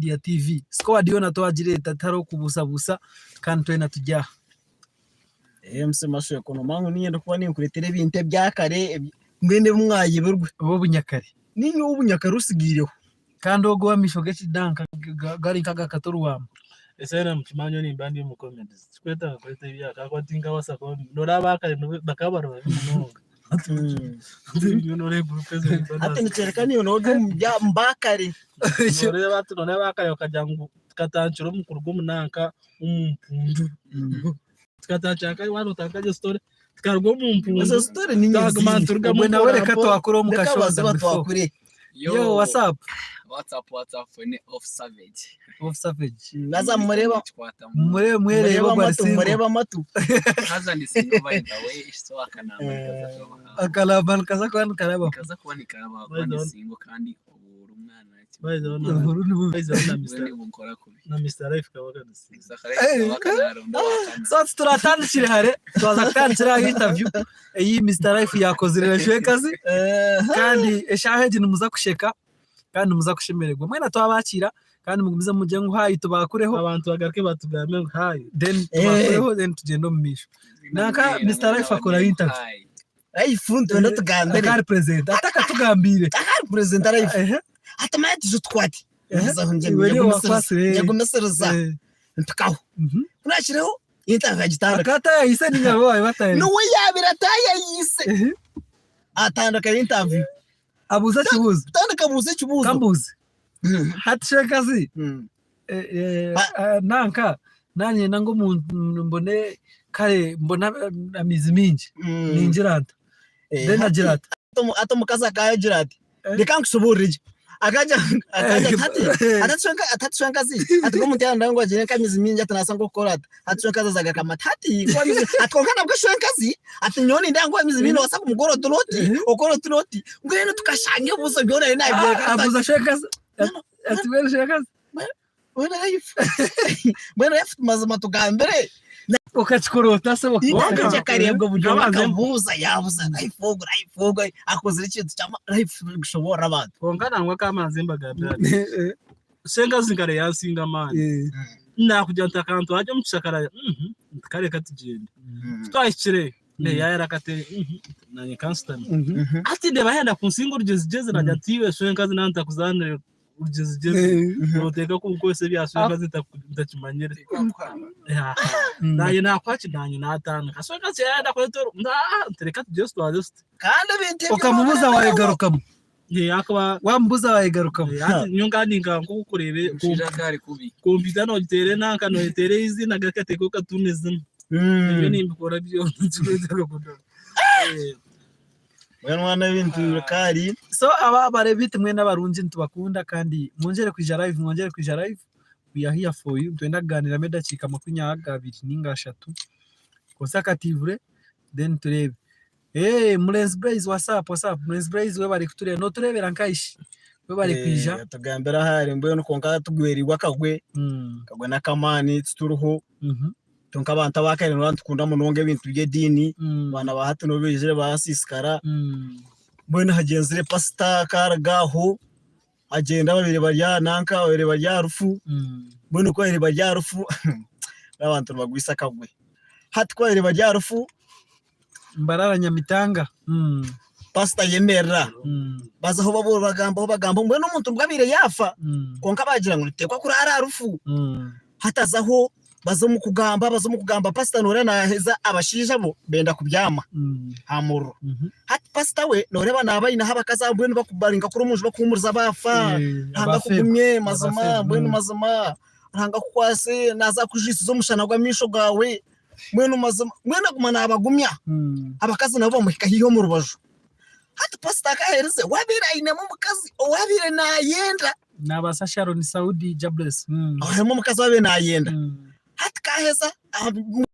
Media TV. Squad yoona twagireeta tihariho kubuusabuusa kandi twena turi aha. MC Mashweko nomanya ngu niinyenda kuba ninkureetera ebintu ebya kare mbwenu ebi mwayebirwe. Ow'obunyakare. Niinye ow'obunyakare otsigaireho. Kandi ogwo ow'amaisho g'ekidanka gari nk'aga Kato Rwamba. Esaha nimukimanya nyowe nimba ndi omu comedies tikwetaaga kureeta ebyakare ahakuba tinkabaasa kuba noreeba abakare bakaba bari babi munonga. Hati nikyoreka naiwe nooba ori omu bakare. Noreeba hati noreeba abakare bakagira ngu tukatandikira omu kuruga omu nanka omu mpundu. Tukatandikira nka waaba notandika gye story tukaruga omu mpundu. Ezo story ni Twaguma nyingi. niturugamu Obwe nawe mpora reka mpora. twakure omu Reka kashonda baze before. batwakure. Yo, what's up? What's up, what's up, ni off savage. Off savage. Naza mureba Kikwata Murebe mwerebe mureba ogwo ari amatu single. mureba amatu. Haza ndi single by the way, so akanamba nikaza kuba Akalamba nikaza kuba nikarabaho. nikaza kuba nikaraba kuba ndi single kandi ubu uri umwana By the way, na- Uhuru ni bubi. by the way, na Mbwenu Mr. ubu nkora kubi. na Mr. Life kaba kanisize. Hey. So turatandikire hare twaza kutandikira aha interview eyi Mr. Life yakozire na Shwekazi kandi eshaaha egi nimuza kusheka kandi nimuza kushemererwa mwena twabakiira kandi mugumize mugire ngu hi tubakureho Abantu bagaruke batugambe ngu hi. then tubakureho then tugyende omu maisho. Nanka Mr. Life akora interview. Life nitwenda tugambire. Akari president atakatugambiire. Akari president life. Ehe. Hati manya tuze tukwate. Ehe. Ngezaho ngye Iwe niwe nyegumisiriza. wakwasire. Nyegumisiriza. Eh, Mpikaho. mhm. Kunakireho interview agitandika. Akatayayise ninga bo babaire batayayise. Niwe yabire atayayise. Ehe. Atandika interview. Abuuza ekibuuzo. Tandika abuuza ekibuuzo. Kambuuze. Hati Shwekazi Mm. eh, eh, Ah. ah, nanka nanyenda ngu omuntu mbone kare mbone amaizi mingi Mm. ningira nta Eh, then hati- agira ata hati omukazi akagira ati Eh. reka nkushoboorore gye akagira akagira ati hati Eh. ati ati shwenkazi ati nk'omuntu yaandaga ngu agire nk'amaizi mingi ati naasa nk'okukora ati ati shwenkazi aza agakama ati hati ngu amaizi ati kwonka nabwo shwenkazi ati nyowe nindeeba ngu amaizi mingi noobaasa kumukora oti n'oti okore oti n'oti mbwenu tukashanga ebibuuzo byona ari naabyereka Ah, abuuza shwenkazi ati mbwenu shwenkazi Mbwenu life mbwenu life mazima tugambire Okakikora ota se Itaka kyakareebwa buri omwe Kabanze- akabuuza yaabuza life ogu life ogu akozire ekintu kya life kushoboorora abantu. Kwonka nangwa kamanze mbagambire ati Ssenkazi nkare yansinga amaani nakugira nti akantwara omu kishaka ararya mhm nti kare katugyende kutwahikireyo yayara akatebe mhm nanye kanshutame hati ndeeba yayenda kunsinga orugyezigyezi nagira nti iwe Ssenkazi naba ntakuzaanire Orugyezgyezi nooteeka kunkozesa ebya swenkazi ntakimanyire. Naanye naakwaki naanye naatandika. Swenkazi yaayenda kweta oru nti reka tugire tutwaze tuti. Kandi ebintu ebyo Okamubuuza waayegarukamu. Akuba Waamubuuza waayegarukamu. hati nyowe nkaba ndi nka nk'okureeba Omushaija akaba ari kubi. kompyuta noogiteera enanka nooyeteera eiziina gakateeka okatuuma eizina. Ebyo nimbikora byona. Mbwenu mwana ebintu bikaari. So aba abareebi baitu mwena abarungi nitubakunda kandi mwongyere kwija live mwongyere kwija live we are here for you nitwenda kugaaniiramu edakiika 20 ninga ashatu kozesa akativure then tureebe. Eeh Murenzi Blaze what's up what's up Murenzi Blaze webare kutureeba notureebera nkahi shi webare kwija. Tugambire ahari mbwenu kwonka tugwereirwe akagwe, akagwe n'akamaani tituriho. Kwonka abantu aba kare nibaba nitukunda munonga ebintu by'ediini, abaana ba hati nibo baijire baasiisikara. Mbwenu hagyenzire pasita akaruga aho, hagyenda ababaire bari aha nanka, ababaire bari aha rufu, mbwenu ku babaire bari aha rufu, abantu nibagwisa akagwe. Hati ku babaire bari aha rufu, Mbarara Nyamitanga. Pasita ayemerera, bazaho bagambaho bagambaho, mbwenu omuntu nibwo abaire yaafa, kwonka baagira ngu nituteekwa kuraara aha rufu. Hati azaho baza omu kugamba baza omu kugamba pasita nooreeba naaheza abashaija bo benda kubyama aha muriro. Hati pasita we nooreeba naaba aineho abakazi abo mbwenu bari nka kuri omu nju bakuhuumuriza abaafa, Ruhanga akugumye mazima mbwenu mazima Ruhanga akukwase naaza kukujwisiza omushana gw'amaisho gaawe mbwenu mazima mbwenu aguma naabagumya. Abakazi nabo bamuhika haihi omu rubaju. Hati pasita akaherize we abaire ainemu omukazi ou abaire naayenda. Nabaasa Sharon Saudi Jabless. Harimu omukazi ou abaire naayenda. Hati kaheza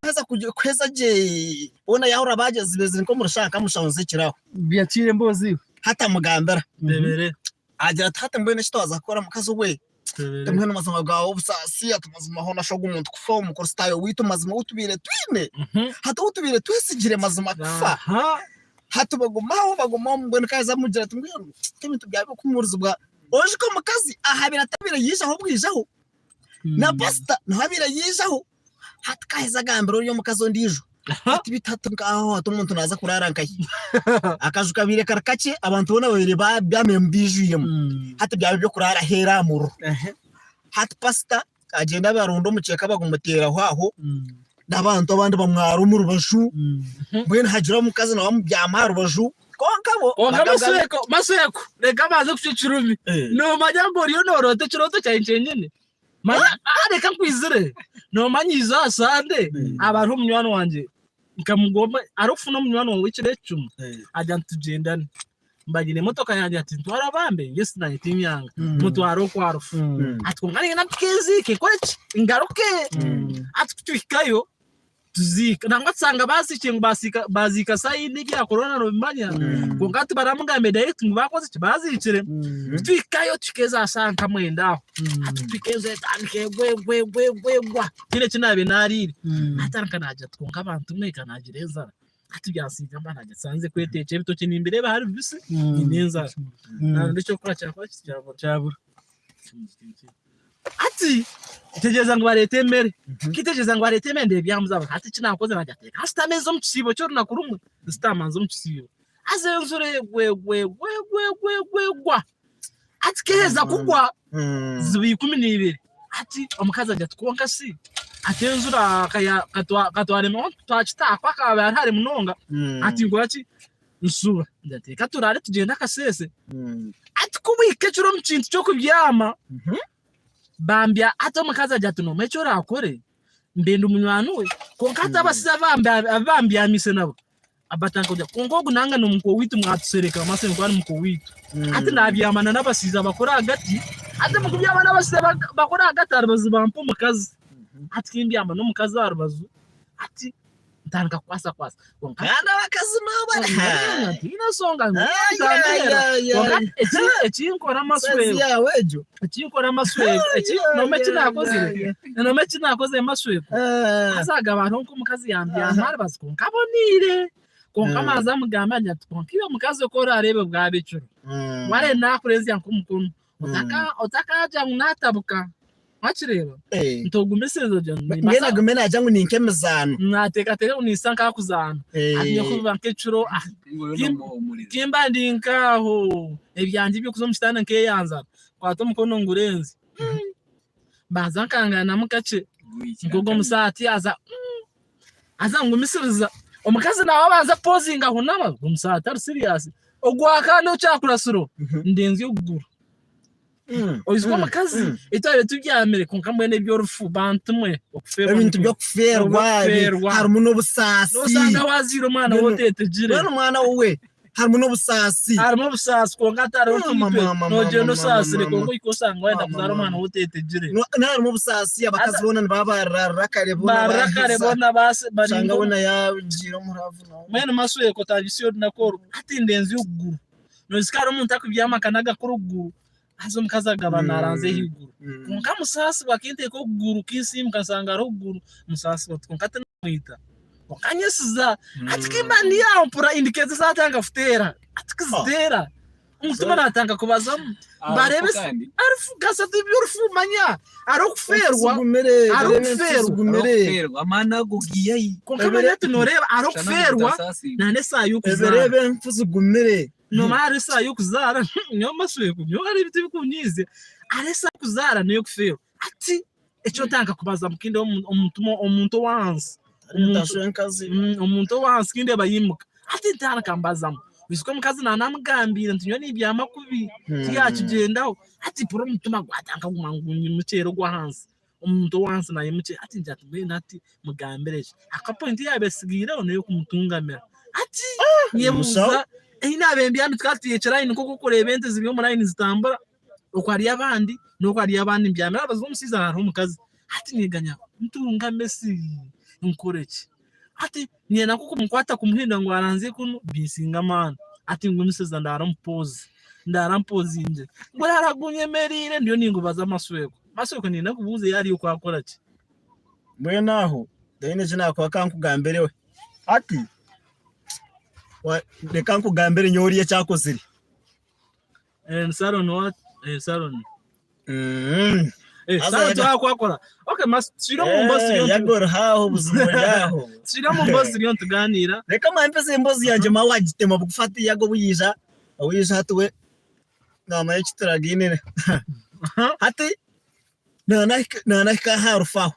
kuheza kuheza gye boona yaahurira baagye ziri nk'omu rushaka nkamushaho nzekire aho. Byakiire emboozi iwe. Hati amugambira. Ndebere. Agira ati hati mbwenu eki twaza kukora mukazi we, Ndebere. mbwenu mazima gaawe obusaasi ati mazima hoona shi ogu muntu kufa omukristaayo waitu mazima ou tubaire twine, hati ou tubaire twesigire mazima kufa. Aha. Hati bagumaho bagumaho mbwenu kaheza amugira ati mbwenu ebintu byawe bikuhumurizibwa. Ojuka omukazi ahabire atabire yijaho bwijaho na pasita nawe abaire yijaho hati kaheza agambira oriya omukazi ondiijo ati beitu hati nkaho hati omuntu naaza kuraara nkahi? Akaju kabaire kari kakye abantu boona babaire babyamire baijwiremu hati byaba eby'okuraara aheeru aha muriro. Hati pasita agyenda abaronda omukyeka bagumuteeraho aho n'abantu abandi bamwara omu rubaju mbwenu hagira omukazi nawe amubyama aha rubaju kwonka bo Kwonka bagamba- Masweko, Masweko, reka mbanze kucwa ekirumi. Noomanya ngu oriyo nooroota ekirooto kyangye kyenyini? Manya, ah, reka nkwizire. Noomanya izo aha Sande, haba hariho munywani wangye, nkamugomba, arikufuna omunywani wange w'ekiro ekyo, agira nti tugyendane. Mba nyine emotoka yangye ati ntwara bambe, yes nanye tinyanga, mutware okwa rufu. Ati kwonka niinyenda mpike nziike nkore ki? Ngaruke. Ati kutuhikayo, tuziika nangwa tusanga baziikire ngu basiika baziika sayini ebya korona nobimanya kwonka tibaramugambe direct ngu bakoze ki baziikire tuhikayo tuhika eza saaha nka mwenda aho hati tuhika enju etandika egwa egwa egwa egwa egwa tihaine eki naabaire naariire natandika naagira nti kwonka abantu mwe ka naagira enjara hati byansiiga mba naagira nsanze kwetekyera ebitookye nimbireeba hari bibisi nyine enjara naronda eky'okukora kyakora ki kyabura. Hati ntegyereza ngu bareete emere, kitegyereza ngu bareete emere ndeeba ebyamuzaabo. Hati eki naakoze naagira nti reka nshutame nze omu kisiibo ky'orunaku rumwe, nshutama nza omu kisiibo. Haza enjura egwa egwa egwa egwa egwa egwa egwa. Hati keeheza kugwa ziba 12. Hati omukazi agira ati kwonka shi hati enjura katwara twakitaaha ku hakaba hari hare munonga, hati nkora ki? Nshuba ngira nti reka turaare tugyende akasheeshe. Hati ku buhika ekiro omu kintu ky'okubyama, bambya hati omukazi agira ati noomanya eki oraakore? Mbe ndi munywani we kwonka hati abashaija abu bambyamiise nabo batandika kugira kwonka ogu nanga n'omukwe waitu mwatusereka mase ngu ari mukwe waitu. Hati naabyama na n'abashaija bakuru ahagati, hati omu kubyama n'abashaija bakuru ahagati aha rubaju bampa omukazi. Hati kimbyama n'omukazi aha rubaju hati ntandika kukwasakwasa kwonka Kandi abakazi nabo tihaine nshonga kwonka ekinkora amaswego yawe egyo ekinkora amaswego nomu eki nakozire nomu eki nakozire maswego haza agaba hariho nk'omukazi yambyama arubazu kwonka aboniire kwonka maza amugamba nti ati kwonka iwe omukazi oku orareebe bwaba ekiro wareeba nakurenzya nk'omukono otakagira ngu natabuka Wakireeba? Eh. Nti ogumisirize ogira ngu Mbwenu nimbaasa agume naagira ngu ni nk'emizaano. Naateekateeka ngu ninsa nk'akuzaana. Eh. Hati nyowe nk'ekiro ah, Ngu Kim- nomuhumuriza. kimba ndi nk'aho ebyangye by'okuza omu kitanda nkeyanzara nkwata omukono ngurenze mbanza nkanganamu kakye Gwikira nk'ogwo omusaati aza aza ngumisiriza omukazi nawe abanza pozinga ahunama ogwo omusaati ari serious ogwakandi okyakurasire ndenzya okuguru Oizwe omukazi itwe tubyamire kwonka mbwenu eby'orufu bantu mwe okufeerwa Ebintu nikwo. by'okufeerwa Eby'okufeerwa. harimu n'obusaasi. Noosanga waazaire omwana Mbwenu- ou oteetegire. Mbwenu omwana wowe harimu n'obusaasi. Harimu obusaasi kwonka hatariho Mama, nkaitwe mama, noogyenda mama, osaasire mama, kwonka ohika osanga waayenda Mama, kuzaara omwana mama. ou oteetegire. No- harimu obusaasi abakazi Haza- boona nibaba bararira kare boona Barira kare baaheza. boona baase bari Oshanga nk'omu- weena yaagiire omuravu nawe. Mbwenu masweko otangise orunaku oru hati ndenzi okuguru. Noizika hariho omuntu arikubyama akanaga k'oruguru Haza omukazi agaba naaranzya ahaiguru. Kwonka musaasibwa akinteeka okuguru kinsiimuka nshanga hariho okuguru, musaasibwa ati kwonka tinamwita. Kwonka anyesiza. Ati ku mba ndi aho mpurira indikeeta zaatandika kuteera. Ati ku ziteera, omutima naatandika kubazamu. Mbareebe Arufu kandi. arufu kasatu eby'orufu manya hariho okufeerwa, Zigumire, hariho barebe okufeerwa. zigumire. Arikufeerwa amaani ago giihahi? Kwonka manya ati nooreeba hariho Shana okufeerwa omuntu asaasiibwe. na n'eshaaha y'okuzaara. Ebirebe enfu zigumire. Noomanya hariho eshaaha y'okuzaara nyowe masweko nyowe hariho ebintu ebirikunyiizya hariho eshaaha y'okuzaara n'ey'okufeerwa hati eki otandika kubaza ngu omuntu ow'ahansi omuntu ow'ahansi kindeeba yaimuka hati ntandika mbazamu oijuka omukazi naaba namugambiire nti nyowe nimbyama kubi tiyakigyendaho hati mpurira omutima gwatandika kuguma ngu nyimukyere ogw'ahansi omuntu ow'ahansi naimukye hati ngira nti mbwenu hati mugambire ki? Aka point eyaaba etsigaireho n'ey'okumutungamira. Hati nyebuuza ei naabaire mbyami tukaba tuteekire layini nk'oku orikureeba ente ziri omu layini nizitambura, okwo hariyo abandi n'okwo hariyo abandi mbyamire aha rubaju rw'omushaija hariho omukazi. Hati nyeganya ntungame si nkore ki? Hati niinyenda nk'okumukwata kumuhindura ngu aranzye kunu binsinga amaani. Hati ngumisiriza ndaara omu poozi, ndaara mpozingire. Guraara gunyemereire ndiyo ningubaza amasweko. Masweko niinyenda kubuuza ei ari oku akora ki? Mbwenu aho tihaine eki naakuha ka nkugambire we. Hati reka nkugambire nyowe oriya eki akozire. Ensaro. Eh, Salon. Eh, Haza Salon twakwakora. Okay, mas turi omu mbozi turiyo Yaga haho obuzima buri aho. Turi omu mbozi turiyo nitugaaniira. Reka mpeze embozi yangye mawe wagitema bugufu hati yaga obuyija obuyija hati we namanya eki turagainire. Hati nanahika aha rufu aho.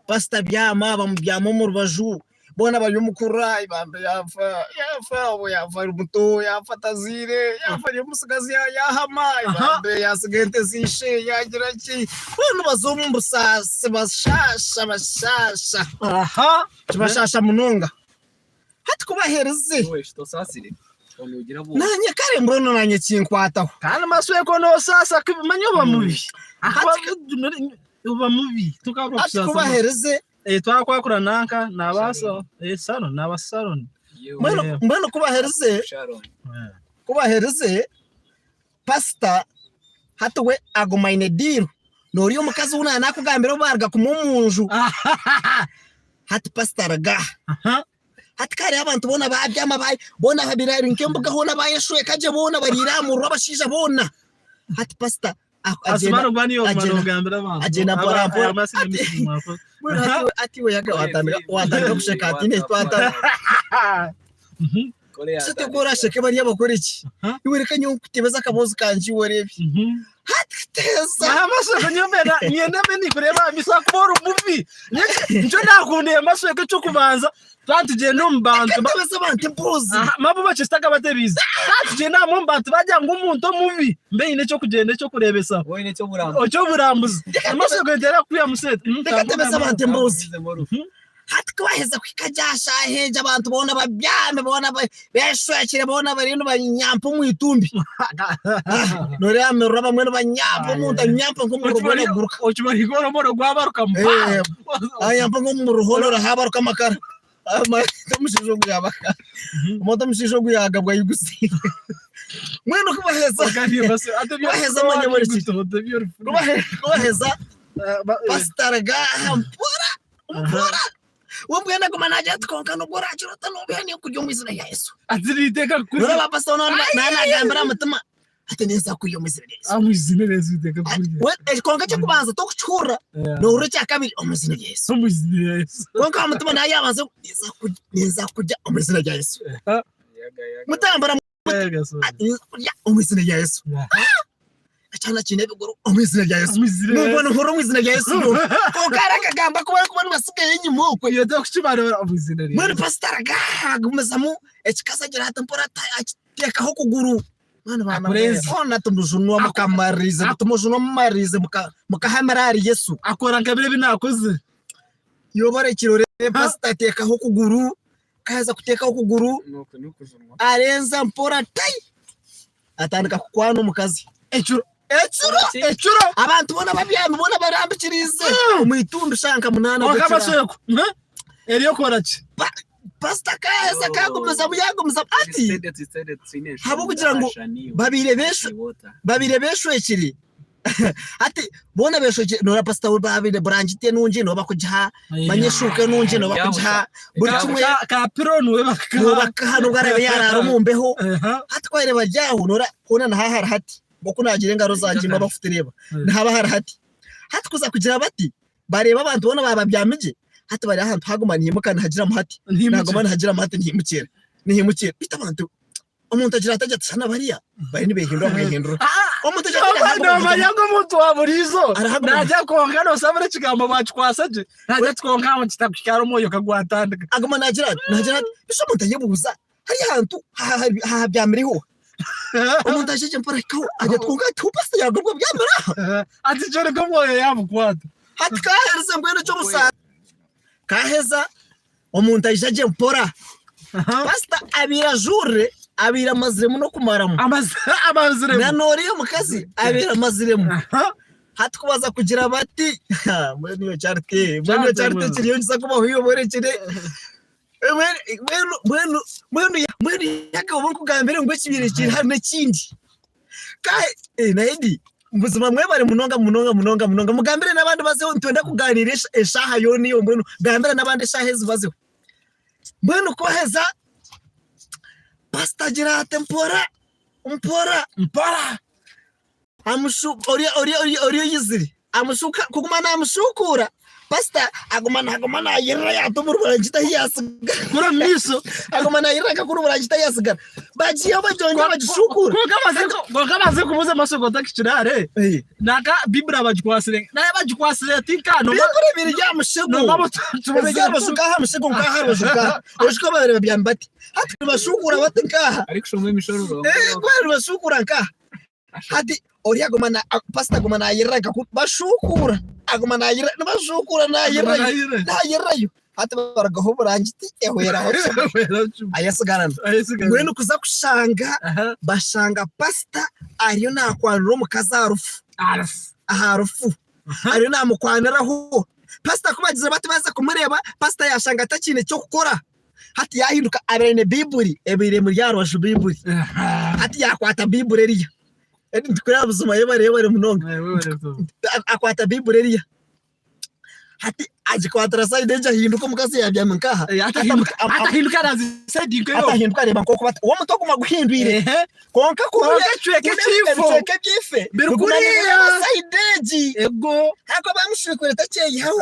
Pasita abyama bamubyama omu rubaju boona bari omu kurira bambi yaafa yaafa obu yaafa ari muto yaafa atazaire yaafa ari omutsigazi yaahama bambi yaatsiga ente za ishe yaagira ki boona baza omu busaasi bashaasha bashaasha kibashaasha munonga. Hati ku baherize naanye kare mbwenu naanye kinkwataho. Kandi masweko nosaasa kubi manya oba mubi. Oba mubi. Hati ku baherize. Twakwakura nanka naba Sharon naba Sharon. Mbwenu ku baherize ku baherize pasita hati we aguma aine diiru n'oriya omukazi ou naanakugambira obu baaruga kumwe omu nju. Hati pasita aruga aha. Hati ka hariho abantu boona baabyama boona bari nk'embuga hoona baayeshweka gye boona bariire aha muriro abashaija boona. Hati pasita agyenda mpora mpora. Hati iwe yaga waatandika kusheka hati twatandika. Eki ku oraasheke bariya bakore ki? Iwe reka nyowe nkutebeze akaboozi kangye iwe oreebe. Hati teeza. Masweko nyowe nyenda mbe ninkureeba aha maisho ahakuba ori mubi. Nikyo naakundiire Masweko eky'okubanza twaba nitugyenda omu bantu. Reka ntebeze abantu emboozi. Mabu bakisita akabatebiize. Twaba nitugyenda hamwe omu bantu baagira ngu omuntu omubi mbe nyine eky'okugyenda eky'okureebesaho. Eky'oburambuzi. Masweko niteera kukwihamu sente. Reka ntebeze abantu emboozi. Hati ku baheza kuhika gye aha shaaha egyo abantu boona babyami, boona beshwekire, boona bariyo nibanyampa omu itumbi. Nooreeba aha miriro abamwe nibanyampa, omuntu anyampa nk'omuriro gwona guguruka. Okimanya omuriro gwabarukamu. Anyampa nk'omuriro hoona ori habaruka amakara. Omushaija ogu yabaka, omuntu omushaija ogu yagabwa ayigusiire. Mbwenu ku baheza, kubaheza manya buri ki, kubaheza pasita aruga aha mpora. Mpora! We mbwenu aguma naagira ati, Kwonka n'obu oraagira ota, noobiha ninkurya omu izina rya Yesu. Ati niteeka kukurya. Noreeba pastor onu naaba naagambira aha mutima ati ninza kukurya omu izina rya Yesu. Omu izina rya Yesu niteeka kukurya. We kwonka eky'okubanza tokukihurira, noohurira ekya kabiri omu izina rya Yesu. Omu izina rya Yesu. Kwonka aha mutima naaba yaabanza ngu ninza kukurya omu izina rya Yesu. Mutambura ati ninza kurya omu izina rya Yesu. Ekyana kiine ebiguru omu izina rya Yesu. Nubwo nihurira omu izina rya Yesu nyowe. Kwonka hariho akagamba aku barikuba nibasigayo enyima okwe. Mbwenu pasita aragumizamu ekikazi agira ati mpora akiteekaho okuguru. Mbwenu baana mwe, hoona timujunwa mukamaririize, timujunwa mumaririize mukahamira ahari Yesu. Akora nka biri ebi naakozire. Iwe orekire oreebe pasita ateekaho okuguru, ku aheza kuteekaho okuguru, arenza mpora tai! Atandika kukwana omukazi. Ekiro. Ekiro! Ekiro! Abantu boona babyami boona barambikiriize omu itumbi shaaha nka munaana Kwonka gw'ekiro. Masweko, eri okora ki? Pasita akaheza akagumizamu yagumizamu ati Ahabw'okugira ngu babaire beshu babaire beshwekire hati boona beshwekire noreeba pasita we babaire burangiti enungi nibo bakugiha manya eshuuka enungi nibo bakugiha buri kimwe Ka piro niwe bakaha. nibo bakaha n'obu araabe yaaraara omu mbeho hati ku araabe ari aho noreeba hoona niho hari hati nk'oku naagira engaro zangye imwe abakutureeba nihaba hari hati hati kuza kugira bati bareeba abantu boona baababyami gye hati bari ahantu haguma nihimuka nihagiramu hati nihaguma nihagiramu hati nihimukira nihimukira beitu abantu omuntu agira ati agira ati shana bariya bariyo nibehindura bwehindura omuntu agira ati Nomanya arahaguma ngu omuntu wa buriizo Arahaguma. naija kwonka nosabira ekigambo bakikwasa gye naija ati kwonka aho kitakuhika omwoyo kagwatandika. Aguma nagira ati nagira ati beitu omuntu ayebuuza hariya ahantu hahabyamireho omuntu aija gye mpora ahikaho agira ati kwonka ati pasita yaaruga bwabyamire aha Ati kyoreka omwoyo yamukwata. Hati kaherize mbwenu eky'obusaasi kaheza omuntu aija gye mpora pasita abaire ajurire abaire amaziremu n'okumaramu Amaziremu. na n'oriya omukazi abaire amaziremu hati ku baza kugira bati mbwenu iwe Charity mbwenu iwe Charity kiriyo nikiza kubaho iwe orekire mbwenu mbwenu mbwenu mbwenu yaka obu nkugambire ngu ekibaire kiri harimu n'ekindi Naye di buzima mwebare munonga munonga munonga munonga mugambire n'abandi bazeho nitwenda kuganiira eshaaha yoona iyo mbwenu gambira n'abandi eshaaha ezi bazeho. Mbwenu ku oheza pasita agira ati mpora mpora Mpora. Amushu ori ori ori ori oyizire amushuka kuguma namushukuura pasita aguma naguma nayirira yata omuri burangiti ahi yasigara Kuri omu maisho. aguma nayirira nka kuri burangiti ahi yasigara bagiyeho bagyongera bagishukuura Kwonka baze kwonka baze kubuza amaso gotakikira hare. Naka Bibuli abagikwasire naye abagikwasire tinka no biburi biri rya mushego no biri rya rubaju nkaha mushego nkaha rubaju nkaha oshika babiri babyami bati hati nibashukuura bati nkaha Arikushoma emishororo. Eh, kubera nibashukuura nkaha Hati ori aguma na pasita aguma nayirira nka ku bashukuura aguma nayirira nibashukuura nayirirayo nayirirayo hati barugaho oburangiti ehweraho kimwe ayesigarana mbwenu kuza kushanga bashanga pasita ariyo nakwanira omukazi aha rufu aha rufu ariyo namukwaniraho pasita ku bagizire bati baza kumureeba pasita yashanga atakiine ky'okukora Hati yaahinduka abaire aine Baiburi ebaire emuri aha rubaju Baiburi. Hati yaakwata Baiburi eriya. Ndikureeba buzima yebare yebare munonga. Akwata Baiburi eriya. Hati agikwatira sayidi egi ahinduka omukazi yaabyami nkaha. Atahinduka araza sayidi nkeyo. Atahinduka areeba nk'oku bati we omutwe guma guhindwire. Kwonka kuriya ebicweka eby'eifo ebicweka eby'eife biri biguma kuriya. nibireeba sayidi egi. Ego. Ahakuba bamushwikwire takyeyihaho.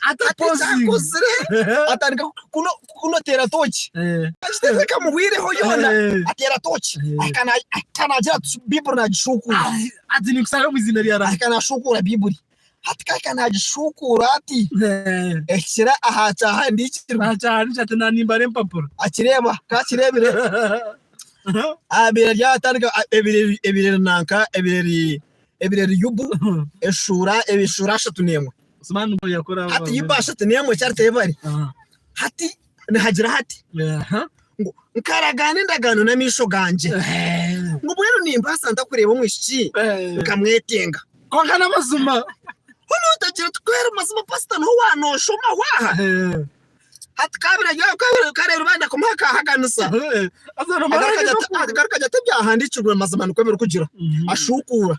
Ata Ati posing. ekyakozire atandika kuno- kunotera toki akiteze kamuhwireho yoona ateera toki ahika na- ahika nagira ati biburi nagishukuura Ati ninkusaba omu izina rya Ruhanga. ahika nashukuura biburi hati kahika nagishukuura ati ehikira aha kyahandiikirwe Akyahani ati nanimbara empapura. akireeba kakireebire abeera ryatandika ebireri ebireri nanka ebireri ebireri yubu eshuura eshuura ashatu n'emwe Hati Yubu 31 eki Hati nihagira hati ngu nkaragaana endagaano n'amaisho gangye ngu mbwenu nimbaasa nta kureeba omwishiki nkamwetenga. Kwonka n'amazima. Hoona otagira oti kweri mazima pasita niho waanoshoma waaha. Hati kabira kareeba benda kumuha akahaganisa. Agaruka agira ati ebyahandiikirwe mazima nikwo birikugira. Ashuukuura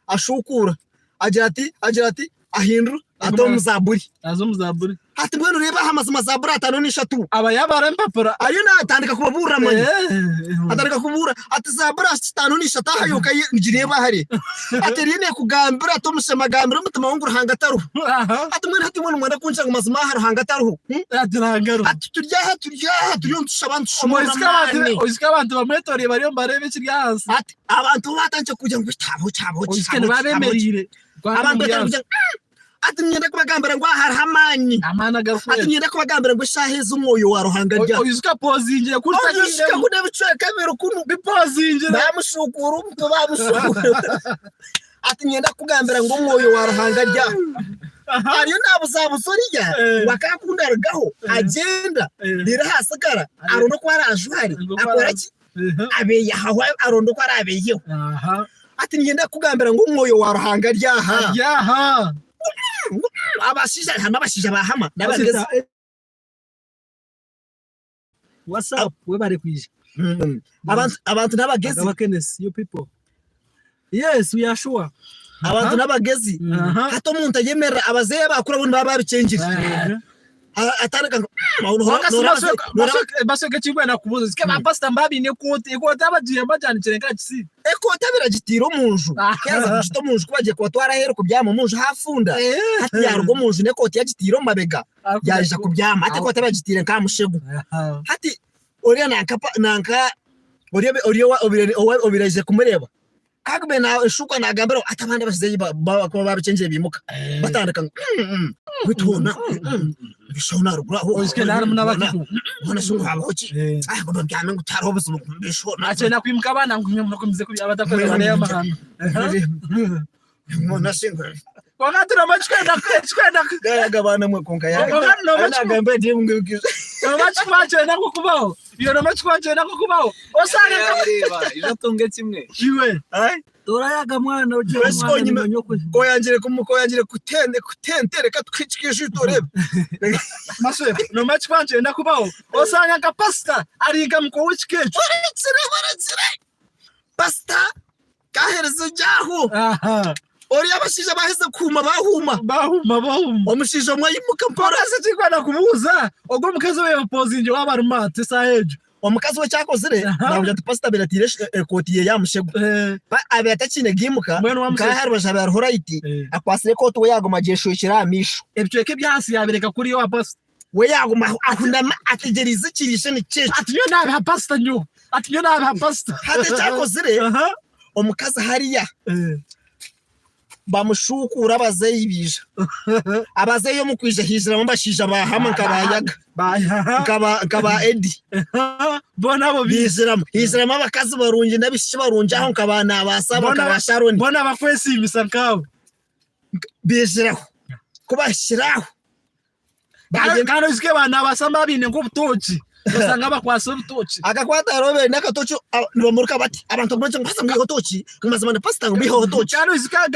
ashuukuura agira ati agira ati ahindura ata omu zaaburi. Aza omu zaaburi. Hati mbwenu reeba aha mazima zaaburi ataano n'ishatu. Aba yaabara empapura. Ariyo naatandika kubabuurira manya. Atandika kubuurira ati zaaburi ataano n'ishatu aha yonka ngireeba hare. Ati eriyo neekugambira ati omushema agambire omutima we ngu Ruhanga tariho. Ati mbwenu hati mbwenu nimwenda kungira ngu mazima aha Ruhanga tariho. Ati Ruhanga ariho. Ati turi aha turi aha turiyo nitushaba nitushoma Oizika abantu n'amaani. oizika abantu bamwetoreire bariyo nibareeba ekiri ahansi. Ati Abantu bo batandikire kugira ngu kyabaho kyabaho Oizike kyabaho nibaba kyabaho ki. bemereire Abantu batandika kugira ngu "Mm." Ati niinyenda kubagambira ngu aha hariho amaani. Amaani Ati agarikwera. niinyenda kubagambira ngu eshaaha ezi omwoyo wa Ruhanga ari aha. Oijuka pozingire kuri Oijuka utagiiremu. kunu ebicweka biri kunu. Bipozingire. Bamushukuura omutwe bamushukuura. Ati niinyenda kukugambira ngu omwoyo wa Ruhanga ari aha. Ariyo naabuzabuza oriya ngu akaakunda arugaho agyenda reero ahasigara aronde oku araajware akore ki? Abeeyahaho aronde oku araabeeyeho. Ati niinyenda kukugambira ngu omwoyo wa Ruhanga ari aha. Ari aha. Abashaija harimu abashaija ba Hama n'abagezi. What's up? Webare kwija. Abantu abantu n'abagezi. Agaba Kenneth, you people. Yes, we are sure. Abantu n'abagezi. Hati omuntu ayemerera abazeeyi abakuru bo nibaba babikyengire. Atandika ngu Basweka ekinkwenda kubuuza zike ba pastor mba baine ekooti ekooti abagiire bagyandikire nka kisi. Ekooti abaire agitiire omu nju yaaza kugita omu nju ku bagiye kubatwara aheeru kubyama omu nju haafunda hati yaaruga omu nju n'ekooti yagitiire omu mabega yaija kubyama hati ekooti abaire agitiire nk'aha mushego hati oriya nanka nanka oriya oriya obaire aizire kumureeba ku arikuba nashuka nagambira ati abandi abashaija kuba babikyengire baimuka batandika ngu beitu hoona ebisha hoona haruguru aho hoona shi ngu habaho ki ngu babyame ngu tihariho obuzibu ebisha hoona. Akyenda kwimuka abaana ngu imwe mukomeze abatakwenda amahanga. Hoona shi ngu. Kwonka turoma ekikwenda ekikwenda. Yayaga abaana mwe kwonka Kwonka noma nagamba nti noma ekikuba nikyenda kukubaho. Iwe noma ekikuba nikyenda kukubaho. Osanga Yareeba, ija otunge kimwe. iwe. Torayaga mwana ogye Wesi mwana konyine- nimanya oku Koyangire kumu koyangire kutende kutente reka tukikije turebe. Maswe noma ekikuba nikyenda kubaho. Osanga nka pasita ari nka mukuru w'ekika ekyo. Barekire barekire. Pasita kahereza ryaho. Aha. Oriya abashaija baheze kuhuma bahuma. Bahuma bahuma. Omushaija omwe aimuka mpora. Kwonka eki ndikwenda kubuuza, ogwo omukazi ou yapozingireho aba ari maate eshaaha egyo? Omukazi we eki akozire naagira nti pasita abaire ataire ekooti ye aha mushego. Abaire atakiine giimuka, nka aha rubaju habaire hariho rayiti, akwatsire ekooti we yaaguma agyeshwekire aha maisho. Ebicweka eby'ahansi yaabireka kuriya owa pasita. We yaaguma ahunami ategyereize ekiriishe nikyo ekyo. Ati nyowe naabiha pasita nyowe. Ati nyowe naabiha pasita. Hati eki akozire, omukazi hariya bamushuukuura abazeeyi baija. Abazeeyi omu kwija haijiramu abashaija ba Hama nka ba Yaga, nka ba Eddy. Boona abo baijiramu. Haijiramu abakazi barungi n'abaishiki barungi aho nka ba Nabaasa abo nka ba Sharoni. Boona bakwesiimisa nkaabo. Baijiraho. Ku bahikire aho. Kandi oijukye ba Nabaasa babaine nk'obutookye. Osanga bakwatsire obutookye. Akakwata Robert n'akatookye nibamuruka bati abantu baguma ngu pasita mwiheho tookye ngu mazima ni pasita ngu mwiheho tookye. Kandi oijuka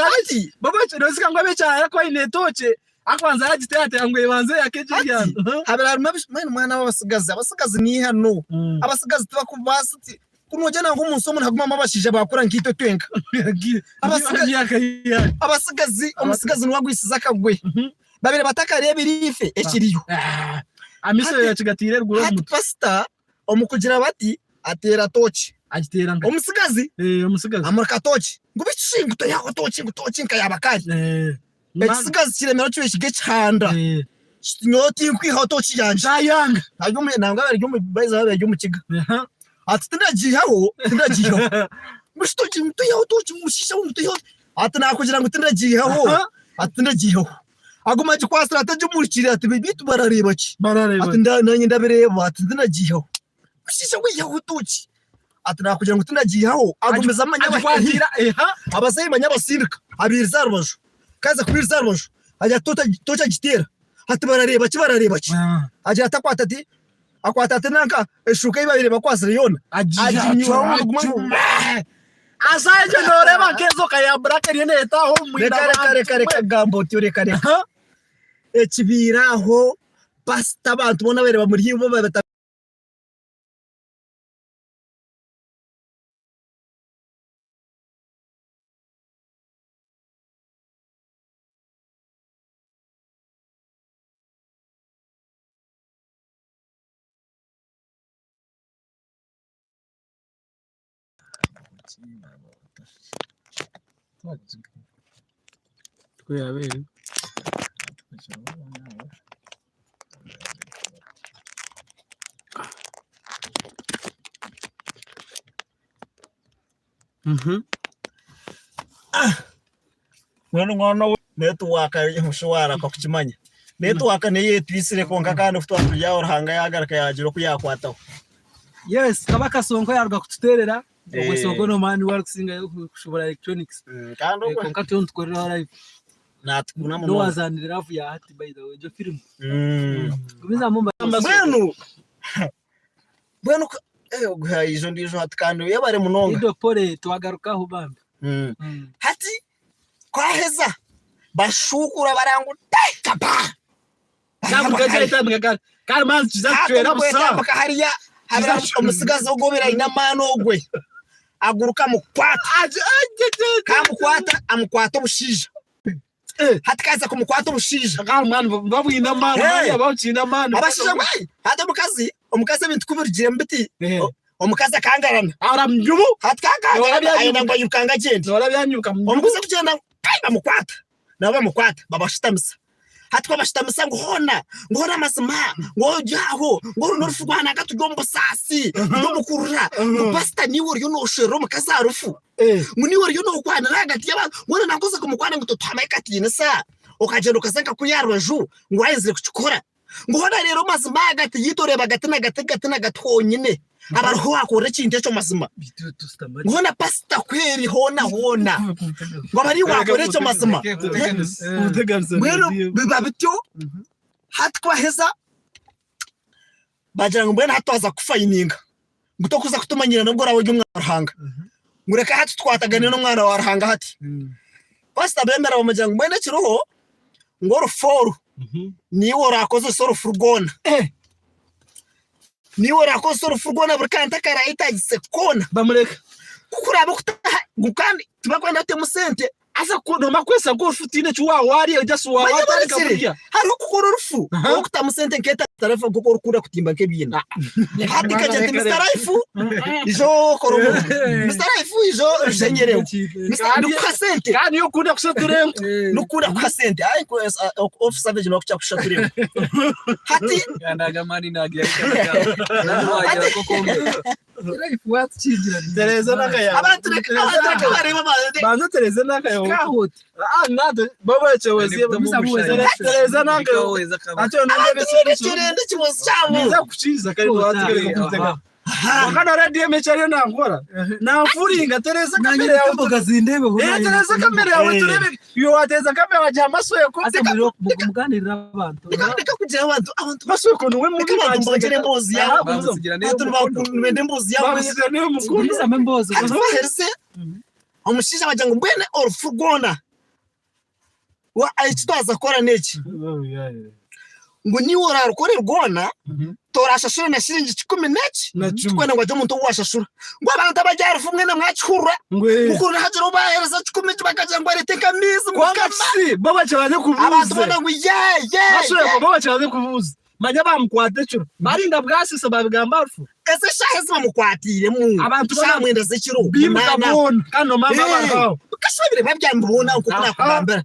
ngu ab'ekyaro arikuba aine etookye akubanza yagiteerateera ngu ebanze eyake gye Hati habaire harimu mbwenu mwana w'abatsigazi, abatsigazi n'eihano, abatsigazi tibakubaasa ku noogyenda ngu omu nsi omu nihagumamu abashaija baakura nkaitwe twenka. Abatsigazi, omutsigazi niwe agwisize akagwe. Babaire batakareebire ife ekiriyo. Amiso yakigatiire eruguru omu Hati mutwe. pasita omu kugira bati ateera tooki. Agiteera nka. Omutsigazi Omutsigazi. amurika tooki ngu beitu shi ngu toihaho tooki ngu tooki nka yaaba kare. Ekisigazi kiremera kiba ekiga ekihanda kiti nyowe tinkwihaho tooki yangye. Kyayanga. Nangwa bari omu baija bari omu kiga. Ati tindagiihaho tindagiihaho. Ngu shi tooki ngu toihaho tooki ngu mushiisha we ngu toihaho. Ati naakugira ngu tindagiihaho, ati tindagiihaho. Aguma agikwatsire ati agimurikire ati beitu barareeba ki? Ati naanye ndabireeba ati tindagiihaho. Mushaija we ihaho tooki. Ati naakugira ngu tindagiihaho, agumizamu manya abazaire manya abasindika abairiza aha rubaju. Ku aza kubairiza aha rubaju, agira ati tooki agiteera, ati barareeba ki barareeba ki? Agira ati akwata ati akwata ati nanka eshuuka ei baabaire bakwatsire yoona aginyuhaho niguma ngu Haza egyo nooreeba nk'enjoka ya buraka eriyo neetaaha omu mwenda Reka reka reka reka gamba otyo reka reka ekibaire aho pasita abantu boona abaire bamuri haihi bo bata Mbwenu mwana we netiwaaka oshuwara nkakukimanya. Netiwaaka niyo etwitsire kwonka kandi obu twaba turi aho Ruhanga yagaruka yagira oku yakwataho. Yes, Kabaka Sonko yaruga kututerera. Ogwe Sonko nomanya niwe arikusingayo kushubura electronics. Kandi ogwe Kwonka turiyo nitukoreraho live. natukunda munonga. Nowazanire love ya hati by the way egyo film. Gumizamu Mbwenu Mbwenu ku eh, ogu haija ondiijo hati kandi yebare munonga. Ido pole twagarukaho bambi. Hati ku aheza bashuukura baranga ngu kapa! Kandi manzi kiza kucwera busa. Kwetambika hariya hariya omutsigazi ogwo obaire aine amaani ogwe aguruka amukwata. Kamukwata amukwata obushaija. Hati kaza kumukwata obushaija. Babwine amaani, Hey! bakiine amaani. Abashaija ngu "Ai, hati omukazi, omukazi ebintu ku birugiremu biti, Eh. omukazi akangarana. Aramnyubu. Hati Noora kakangarana byanyuka. ayenda ngu ayirukange agyende. Noora byanyuka mnyubu. Omukazi kugyenda ngu ai bamukwata. Nabo bamukwata babashutamisa. Hati ku babashutamisa ngu hoona, ngu hoona amazima, ngu ori aho, ngu oru n'orufu rwa nanka turi omu busaasi, turi omu kurira, ngu pasita niiwe oriyo noosherura omukazi aha rufu. Ngu niiwe oriyo nookwanira ahagati y'abantu, mbwenu nanka oza kumukwana ngu totuhamu akatiinisa, okagyenda okaza nka kuriya aha rubaju ngu waayenzire kukikora. Ngu hoona reero mazima ahagati yaitu oreeba gati na gati gati na gati honyine aba ariho waakorera ekintu ekyo mazima. Ngu hoona pasita ku eri hoona hoona ngu aba ariiwe waakora ekyo mazima. Mbwenu biba bityo hati ku baheza Baagira ngu mbwenu hati twaza kukufayininga ngu tokuza kutumanyira n'obu oraabe ori omwana wa Ruhanga. Ngu reka hati tukwatagane n'omwana wa Ruhanga hati. Pasita beemera bamugira ngu mbwenu ekiriho ngu orufu oru niiwe oraakozesa orufu rwona. Niiwe oraakozesa orufu rwona buri kantu akaraayetaagise koona. Bamureka. Ku kuraabe kutaha ngu kandi tibakwenda otemu sente. Haza ku noomara kukozesa nk'orufu tihaine eki waaba waarya just waaba Manya waatandika barekire. kurya. Hariho okukora orufu orikutamu sente nk'eta Mister Life nk'oku orikukunda kutimba nk'ebiina. Hati nkagira nti Mister Life ija okore omurimo. Mister Life ija oshenyereho. Mister ndikuha sente. Kandi niiwe okunda kushatura enku. Ndikukunda kuha sente. Ai off savage niwe akukira kushatura enku. Hati Kandi aga amaani naagira naagira kokombe. Tereza n'akayago. Abantu reka abantu reka barebe abantu. Banza tereza n'akayago. Ah, nato baba ekyewezi. Tereza n'akayago. Ate Abantu nongere baine ekirende ekibozi kyabo. Niza kukiza kare twategereza kutega. Wakana radio ekyariyo nankora. Nanfuringa tereza kamera yawe. Emboga zindebeho. Eh, tereza kamera yawe turebe. Iwe wateeza kamera wagiha amasweko. Muganirira abantu. Reka reka kugira abantu abantu Masweko niwe mubi reka abantu mbongere embozi yabo. Abantu nibenda embozi yabo. Bamusigira niwe mukuru. Gumizamu emboozi. Hati baherize omushaija bagira ngu mbwenu orufu rwona wa eki twaza kukora n'eki ngu niiwe oraarukore rwona torashashura na shiringi kikumi n'eki Na cumi. tikwenda ngu hagire omuntu ou washashura ngu abantu abari aha rufu mwena mwakihurira Ngu eh. ngu kuri hagira ou baheereza kikumi bakagira ngu areete nk'amaizi Kwanga mukama kisi bo bakibanze abantu kubuuza. boona ngu ye ye Masweko ye bo bakibanze kubuuza. Manya bamukwata ekiro. Barinda bwasisa babigamba arufu. ezi eshaaha ezi bamukwatiiremu Abantu shaaha bona mwenda z'ekiro bimuka munaana boona kandi nomamba Eh. bariho. kasha babire babyami boona nk'oku Aha. nakugambira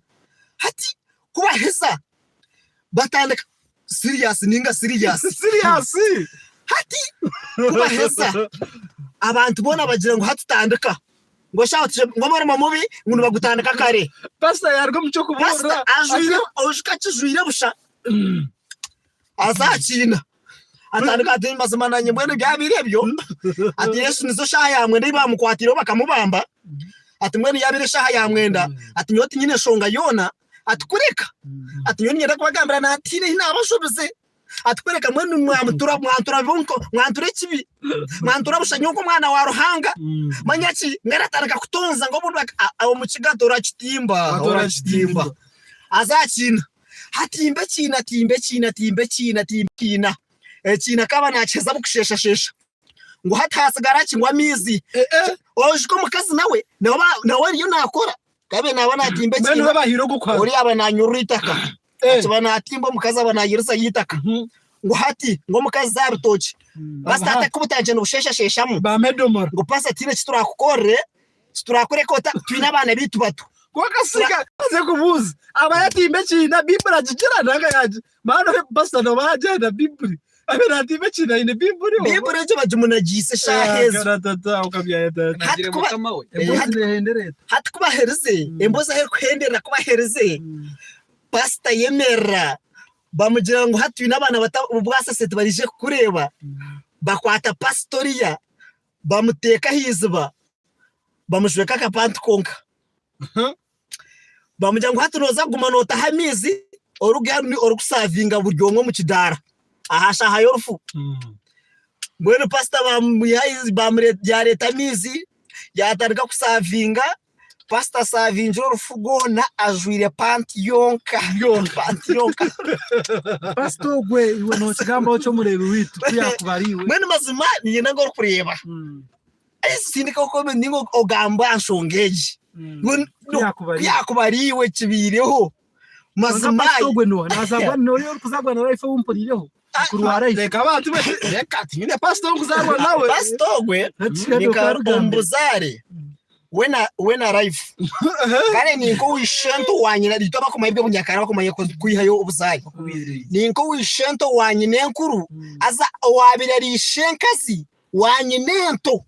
hati kubaheza batandika serious ninga serious Serious. hati kubaheza abantu boona bagira ngu hatutandika ngu shaaha tuje ngu omurimo mubi ngu nibagutandika kare Pastor yaruga omu ky'okubuurira. pasita ajwire ojuka akijwire busha aza aha kiina atandika ati mazima nanye mbwenu byabaire ebyo ati Yesu nizo shaaha ya mwenda ei bamukwatiireho bakamubamba ati mbwenu yabaire eshaaha ya mwenda ati nyowe tinyine nshonga yoona ati kureka ati nyowe niinyenda kubagambira natiine ahi naabashobize ati kureka mbwenu mwamutura mwantura bonko mwantura ekibi mwantura busha nyowe nk'omwana wa Ruhanga manya ki mbwenu atandika kutonza ngu obundi omu kigo ati orakitimba orakitimba aza aha kiina Atimba ekiina, atimba ekiina, atimba ekiina, atimba ekiina. Ekiina akaba naakiheza abukusheeshasheesha. Ngu hati haatsigara ki? Ngu amaizi. Oijuka omukazi nawe, nawe ariyo naakora. Ku abaire naaba naatimba Mbwenu ekiina, we bahaire ogw'okuhaza. oriya aba naanyurura eitaka. Akiba naatimba omukazi aba naayirisayo eitaka. Ngu hati ngu omukazi za bitookye. Pasita hati akubutandikire nibusheeshasheeshamu. Bamuha edomora. Ngu pasita tihaine eki turaakukorere, Titurakureka ota twine abaana baitu bato. Kwonka sika aze kubuuza aba yatimba ekiina Bibuli agigira nanga yagi maana obe pastor noba yagyenda Bibuli abe natimba ekiina aine Bibuli oba Bibuli egyo bagimunagiise eshaaha ezo. Kana tata okabyaya tata. Hati Nagire kuba mukama we. Eh, Emboozi hati, nehendera eta? hati kubaherize emboozi ahu erikuhenderera kubaherize pasita yemerera bamugira ngu hati twine abaana bato obwasese tibarije kukureeba bakwata pasita oriya bamuteeka aha iziba bamujweka akapanti konka bamugira ngu hati nooza kuguma nootaha amaizi oruge hanu orikusavinga buri omwe omu kidaara aha shaaha y'orufu. Mbwenu pasita bamwiha yaareeta amaizi yaatandika kusavinga, pasita asavingire orufu rwona ajwaire panti yonka panti yonka. Pasita ogwe iwe nookigambaho ki omureebi waitu ku yaakuba ari iwe? Mbwenu mazima niinyenda ngu orikureeba sindika ninga ogambe aha nshonga egi Ku yaakuba ku ari iwe. yaakuba ari iwe kibaireho Kwonka mazima pasita ogwe n'oha? Naazarwa n'oriya orikuzaarwa na Life ou mpuriireho? Mukuru wa Life. Reka abantu reka tinyine pastor w'okuzarwa nawe. Pasita ogwe Hati ni nka karugambira. omu buzaare we na we na Life kare ni nk'ow'eishento wa nyina itwe abakumanya eby'obunyakare abakumanya kwihayo obuzaare ni nk'ow'eishento wa nyinenkuru haza owaabaire ari ishenkazi wa nyinento.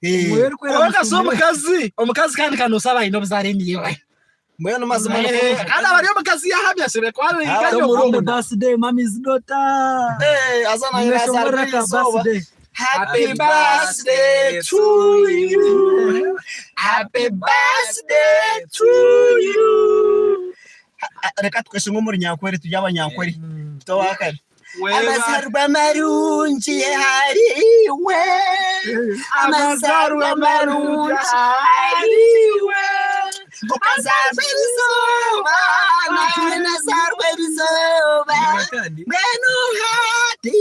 Omwoyo Orikwera Kwonka si amushumire. omukazi omukazi kandi kanosa aine obuzaare niiwe. Mbwenu mazima Eh, kandi aba ari omukazi yahamya shemere kuba ari Ah, kandi Happy okunda. birthday, mommy's daughter. Eh, haza nawe Nimweshongorera nazaarwa ka erizooba. birthday. Happy birthday to you. Happy birthday to you. Reka tukweshe nk'omuri Nyankwere turi abanyankwere. Towakare. Amazarwa marungi hariwe. Amazarwa marungi hariwe. Ukazarwa erizoba, nawe nazarwa erizoba. Kandi Mbwenu hati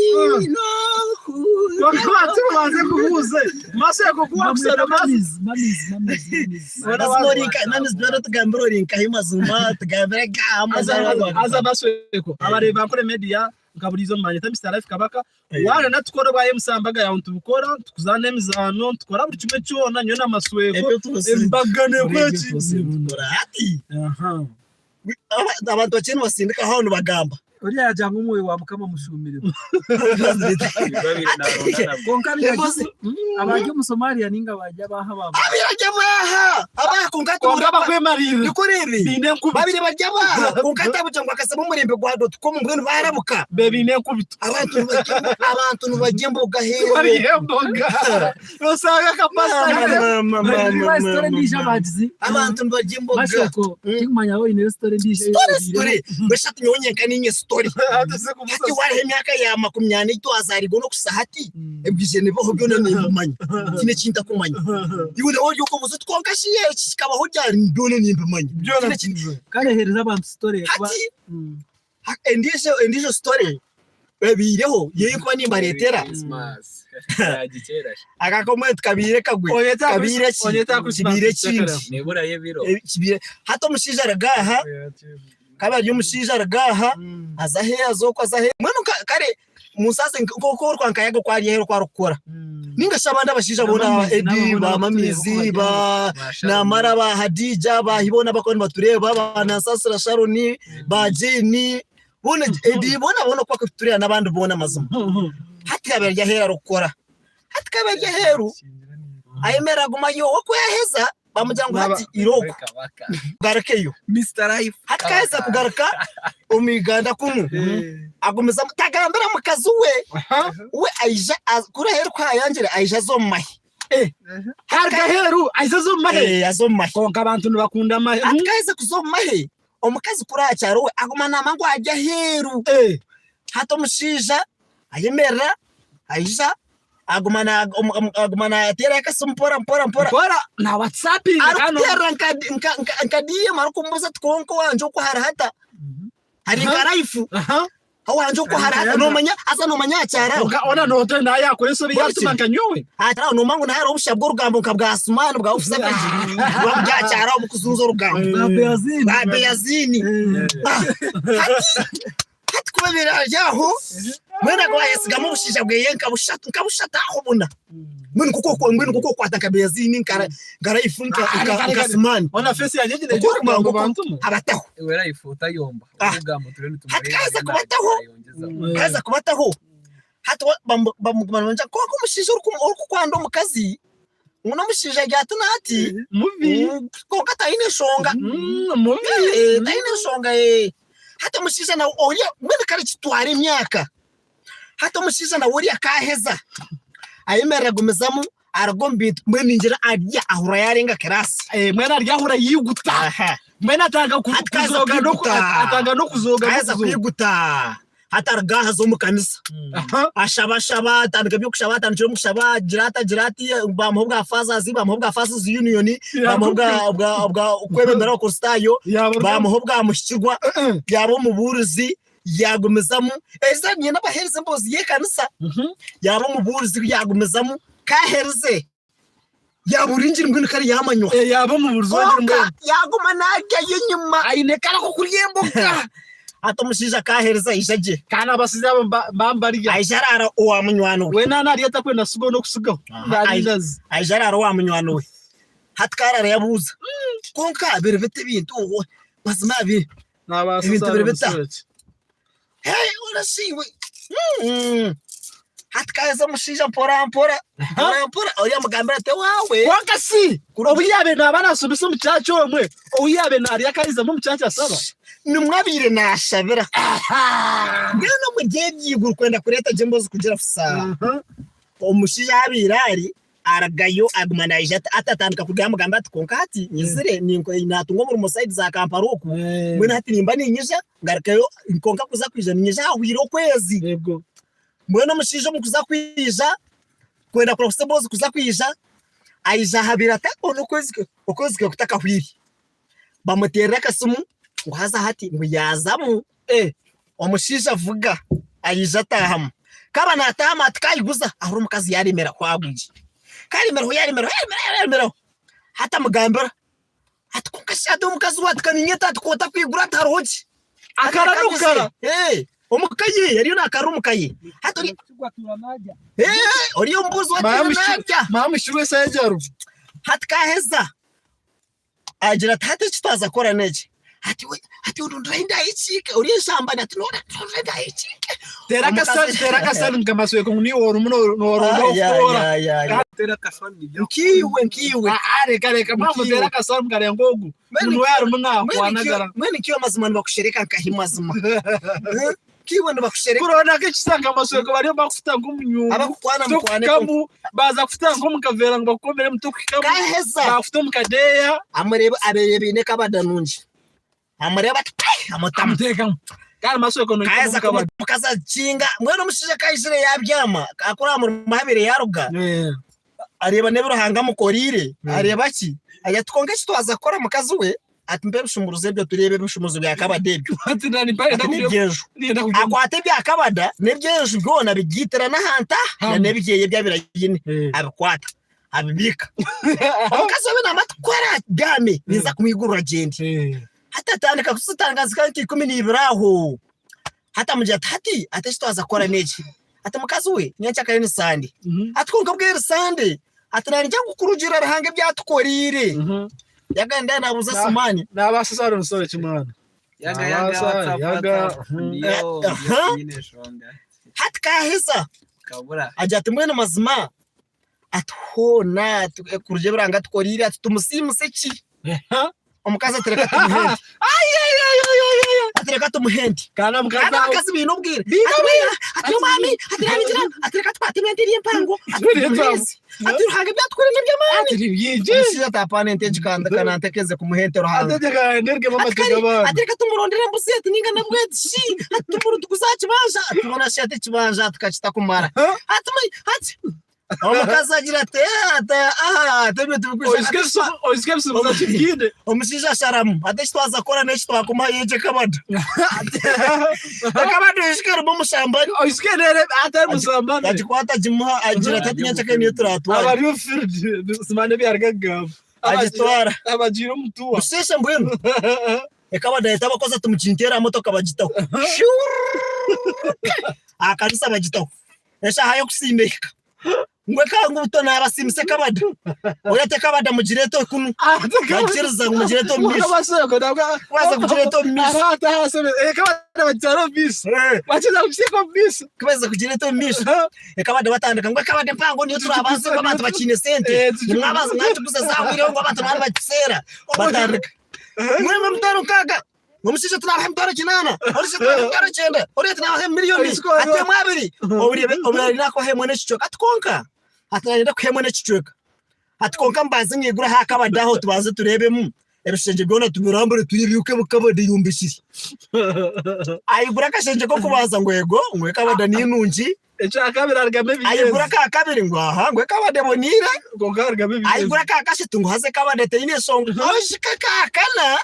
nohurira. Kwonka bantu babanze kubuuze. Maseko ku wakushara Mamizi, mamizi, mamizi, mamizi. Mazima ori nka mamizi twena tugambire ori nkahi mazima tugambire nka mazima. Aza Masweko abareebi ba Nkore Media nka buriizo mumanyete Mister Life Kabaka waana natukora obwa MC Mbaga yawe nitubukora nitukuzaana emizaano nitukora buri kimwe kyona nyowe na Masweko Ebyo tubusize. embaga nekora ki? Hati Aha. abantu bakye nibasindika aho nibagamba. Oriya yagira ngu omwoyo wa Mukama amushuumireho. Kwonka abari omu Somalia ninga bari abaha baba. Abiri bari abaha abaha kwonka Kwonka abakwemariirira nikureebe baine enkubito babiri bari abaha kwonka atabugira ngu akasaba omurembe gwa dotcom mbwenu barabuka be baine enkubito abantu nibarya abantu nibarya emboga heeru barya emboga Osanga akapasita Niba story endiijo abagizi. Abantu nibarya emboga. Mashoko, tinkumanya waaba oine story endiijo ei Story obiireho. story. Beshatu nyowe nyenka ninye story. Hati wariho emyaka ya makumyana ei twazarigwe n'okuhitsya hati, ebwije nibibaho byona nimbimanya. Tihaine eki ntakumanya. Iwe nawe ori okubuuza oti kwonka shi eki kikabaho ryari? Byona nimbimanya. Tihaine eki Kare heereza abantu story kuba Hati endiijo endiijo story ebaireho ei nkuba nimbareetera aka akomwe tukabiire kagwe kabiire ki kibiire ekindi hati omushaija aruga aha kaba ari omushaija aruga aha aza aheeru aza oku aza aheeru mbwenu kare omusaasi nk'oku orikuba nka Yago oku ari aheeru oku arikukora ninga shi abandi abashaija boona ba Eddy ba Mamizi ba Namara ba Hadija ba Hi boona abarikuba nibatureeba ba Nansasira Sharon ba Jane boona Eddy boona boona oku barikutureeba n'abandi boona mazima hati yaaba ari aheeru arikukora hati ku yaaba ari aheeru ayemerera agumayo we ku yaaheza bamugira ngu hati irooko ogarukeyo. Hati ku aheza kugaruka omu Uganda kunu agumizamu tagambira mukazi we, we aija kuri ahu arikuhayangire aija aza omu mahe. Aruga aheeru aija aza omu mahe? Aza omu mahe. Kwonka abantu nibakunda amahe. Hati ku aheza kuza omu mahe, omukazi kuri aha kyaro we aguma naamanya ngu ari aheeru. Hati omushaija ayemerera aija aguma aguma naateerayo akasimu mpora mpora mpora. Mpora na whatsappinga kandi Arikuteerera nka nka nka nka DM arikumubuuza ati kwonka owangye oku hari hata? Hari nka life? Owangye oku hari hata? Noomanya haza noomanya aha kyaro aho. Kwonka ona noote nawe yaakora ensobi yaatuma nka nyowe. Aha kyaro aho noomanya ngu hariho obusha bw'orugambo nka bwa Asumaani bwa Ofiisa Kagi buba buri aha kyaro aho burikuzunza orugambo. Bwa Beyazini. Bwa Beyazini. Hati Hati ku babaire bari aho, mbwenu akaba yaayetsigamu obushaija bweye nka bushatu, nka bushatu aho buna. Mbwenu nk'oku mbwenu nk'oku okwata nka Beyazini, nka nka Raifu, nka Ah, nka reka, nka reka. Sumani. Ona fesi yange egi Nk'oku negira okumara orugambo nk'oku bantumu. abataho. Iwe Raifu otayomba. Ah. Orugambo turiyo Hati nitumureeba kaaheza ariyo kubataho, naayongyezaho. kaaheza kubataho, hati bamuguma nibamugira kwonka omushaija orikukwanda omukazi, ngu n'omushaija ari ati n'ati, Mubi. kwonka taine nshonga. Mubi. Taine nshonga. Hati omushaija nawe oriya mbwenu kare kitwara emyaka. Hati omushaija nawe oriya akaheza ayemerera agumizamu aruga omu bintu mbwenu ningira arya ahurira yarenga kirasi. Mbwenu arya ahurira yaiguta. Mbwenu atandika Hati kaaheza kuzooga n'oku- kwiguta. atandika n'okuzooga Kaaheza n'okuzooga. kwiguta hati aruga aha aza omu kanisa. Ashaba ashaba atandika eby'okushaba atandikira omu kushaba agira ati agira ati bamuha obwa fathers bamuha obwa fathers union bamuha obwa obwa obwa okwebembera abakristaayo bamuha obwa muhikirwa yaaba omubuurizi yaagumizamu eza nyine abaheereza emboozi y'ekanisa yaaba omubuurizi yaagumizamu kaaherize Yaabura engiri mbwenu kare yaamanywa. Eh, yaaba omubuurizi w'engiri Kwonka mbwenu. yaaguma naaryayo enyima. Aine kare ak'okurya emboga. Hati omushaija akaaheereza aija gye. Kandi abashaija abo mba- mba mbarya. Aija araara owa munywani we. We naaba naarya atakwenda kusigaho n'okusigaho. Aha, Naarindazi. Aija araara owa munywani we. Hati ka araara yabuuza, Kwonka biri bita ebintu? Mazima bi- Naabaasa Ebintu biri bita? omusore ki? Hey, orasiiwe. Hati kaheza omushaija mpora mpora mpora mpora oriya amugambira ati owaawe. Kwonka si obu yaabaire naaba naashomesa omu kyakya omwe, ou yaabaire naarya akaizamu omu kyakya ashaba. Nimwo abaire naashabira. Mbwenu omuri eryo iguru kwenda kureeta gye emboozi kugira fusa. Omushaija ahu abaire ari Arugayo aguma naija ati atandika kurugayo amugamba ati kwonka hati nyizire natunga omurimo sayidi za Kampala oku mbwenu hati nimba ninyija ngarukeyo kwonka kuza kwija ninyija hahwire okwezi. Mbwenu omushaija omu kuza kwija kwenda kurahutsa emboozi kuza kwija aija ahabire ati onu okwezi kwe kutakahwire bamuteerera akasimu ngu haza hati ngu yaazamu. Omushaija avuga aija ataahamu. Kaba naatahamu ati kayiguza ahuri omukazi yaaremeraho agwire. Kaaremeraho yaaremeraho yaaremeraho yaaremeraho hati amugambira ati kwonka shi ati omukazi we ati kaninyeta ati kootakwigura ati hariho ki? Akara n'okukara. Ee, omu ka ye ariyo naakarira omu ka ye. Hati ori Ee, ori omubuuzi we ati naarya. Maamushirwe esaaha Hati kaaheza Agira ati, Hati eki twaza kukora n'eki. Ati, we, ati ondondera endaaya ekiike, ori enshambani, ati noona ndondera endaaya ekiike. Teera akasani, teera akasani nka masweko ngu niiwe orimu nooronda okutoora. Teera akasani Nkiiwe, nkiiwe. Ah, reka reka mwamu Nkiiwe. teera akasani mukareba ngu ogu Mbwenu niwe arimu naakwanagara. Mbwenu nkiiwe amazima nibakushereka nkahi mazima? Eh? Nkiiwe nibakushereka. Kuroona nk'ekisanga amasweko bariyo bakufuta nk'omunyungu. Abakukwana mukwane. Tokuhikamu, baza kufuta nk'omu kaveera ngu bakukomeremu tokuhikamu. Kaheza. Bakufuta omu kadeeya. Amureba abeere baine ekabada nungi. Amureba ati pai amutamu. Amuteekamu. Kandi masweko nohikamu Kaheza omu kabada. omukazi akinga mbwenu omushaija ku aizire yabyama akora aha murimo ahu abaire yaruga areeba n'ebi Ruhanga amukoriire areeba ki agira ati kwonka eki twaza kukora mukazi we ati mpa ebishumuruzo ebyo tureebe ebishumuruzo bya kabada ebyo Ati nani mpa ati n'eby'enju nenda kugenda. akwata ebya kabada n'eby'enju byona abigiitirana aha ntaha na Hamwe. n'ebyeye ebi abaire aine abikwata abibiika omukazi we naamanya ati ku araabyame ninza kumwigurira agyende Hati atandika kuzitangaazika nka 12 aho. Hati amugira ati, Hati, ati eki twaza kukora n'eki. Ati mukazi we, nyenkyakare ni Sande. Ati kwonka bwe eri Sande, ati naanye kukurugiirira Ruhanga ebi atukoreire. Yagenda naabuuza Sumaani. Naabaasa saara omusore ki mwana? Yaga yaga Naabaasa, WhatsApp yaga, WhatsApp. Ndiyo Aha. ndiyo nyine enshonga. Hati kaaheza Kabura. agira ati mbwenu mazima ati hoona ati kurugira ebi Ruhanga atukoreire ati tumusiimuse ki? Omukazi ati reka tumuhe ente. Ati reka tumuhe ente. Kandi omukazi Kandi aho- abakazi baine obwire. Baine Ati weena, ati omwami, ati nabigira, ati reka tukwate ente eri empango, ati Eri tumuhe empango. ezi. Ati Ruhanga ebi atukorire n'eby'amaani. Ati ni bingi. Omushaija ati apaana ente egi ka nantekeeze kumuha ente Ruhanga. Ate ka nderugemu Ati amateka kare, g'abaana. ati reka tumurondere embuzi ati ninga nabwo ati shi, ati tumutuguze aha kibanja, ati mbona shi ati ekibanja tukakitakumara. Ati ati Omukazi agira ati, "Eh, ati, aha, ati ebyo tibikwisha." Oisike oisike ebisuubizo kibyine. Omushaija asharamu ati eki twaza kukora n'eki twakumuha yegye ekabada. Ekabada oisike erimu omushambani. Oisike nere atari musambani. Agikwata agimuha agira ati nyenkyakare niyo turatware. Aba ari ofield simanya ebi ari kugamba. Agitwara. Abagiire omutuwa. Busheeshe mbwenu ekabada yahita abakozi ati mukinteere aha motoka bagitaho. Aha kanisa bagitaho. Eshaaha y'okusiima ehika. Ngu eka ngu buto naabasiimisa ekabada. Oya ati ekabada mugireete kunu. Bakiriza ngu mugireete omu maisho. Kubaasa kugireeta omu maisho. Kubaasa kugireeta omu maisho. Ekabada batandika ngu ekabada empango niyo turaabaase ngu abantu bakiine sente. Ngu mwabaasa mwagiguza zaahwireho ngu abantu nibaba nibagiseera. Batandika. Mbwenu emitwaro nkaaga. Omushaija ati naabaha emitwaro kinaana, omushaija ati naabaha emitwaro kyenda, oriya ati naabaha emiliyoni, ati emwe abiri, oriya ari naakuha emwe n'ekicweka. Ati kwonka ati naayenda kuha emwe n'ekicweka. Ati kwonka mubanze mwigure aha kabada aho tubanze tureebemu ebishengye byona tubirambure tureebe oku ekabada eyombekire. Aigura akashengye k'okubanza ngu eego ngu ekabada ni nungi. Ekyakabiri arugamu ebiyezi. Aigura aka kabiri ngu aha ngu ekabada eboneire. Kwonka harugamu ebiyezi. Aigura aka kashatu ngu haza ekabada teine nshonga. Ohika aka kana,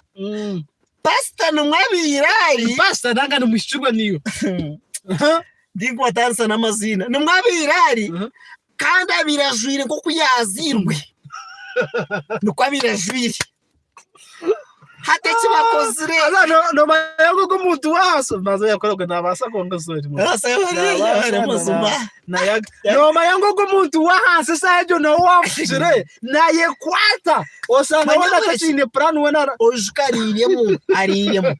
pasita nimwo abaire ari. Pasita nanga nimuhikirwe niiwe. Ndinkubatanisa n'amaziina. Nimwo abaire ari kandi abaire ajwaire nk'oku yaazairwe. Nikwo abaire ajwaire. Hati eki bakozire. Haza nomanya ngu ogu omuntu w'ahansi maze yakora ogwo nabaasa kwonka sorry mwana. Nabaasa yari muzima. Nayaga. Nomanya ngu ogu omuntu w'ahansi esaaha egyo nawe owafukire nayekwata osanga Manya weena mbwenu atakiine purani weena Oijuka ariiremu ariiremu.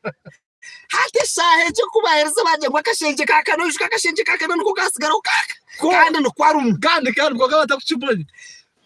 Hati eshaaha egi ku baaherize baagira ngu akashengye ka kana oijuka akashengye ka kana niko kaatsigaraho kaaka kandi nikwo arimu. Kandi kandi kwonka batakukimanya.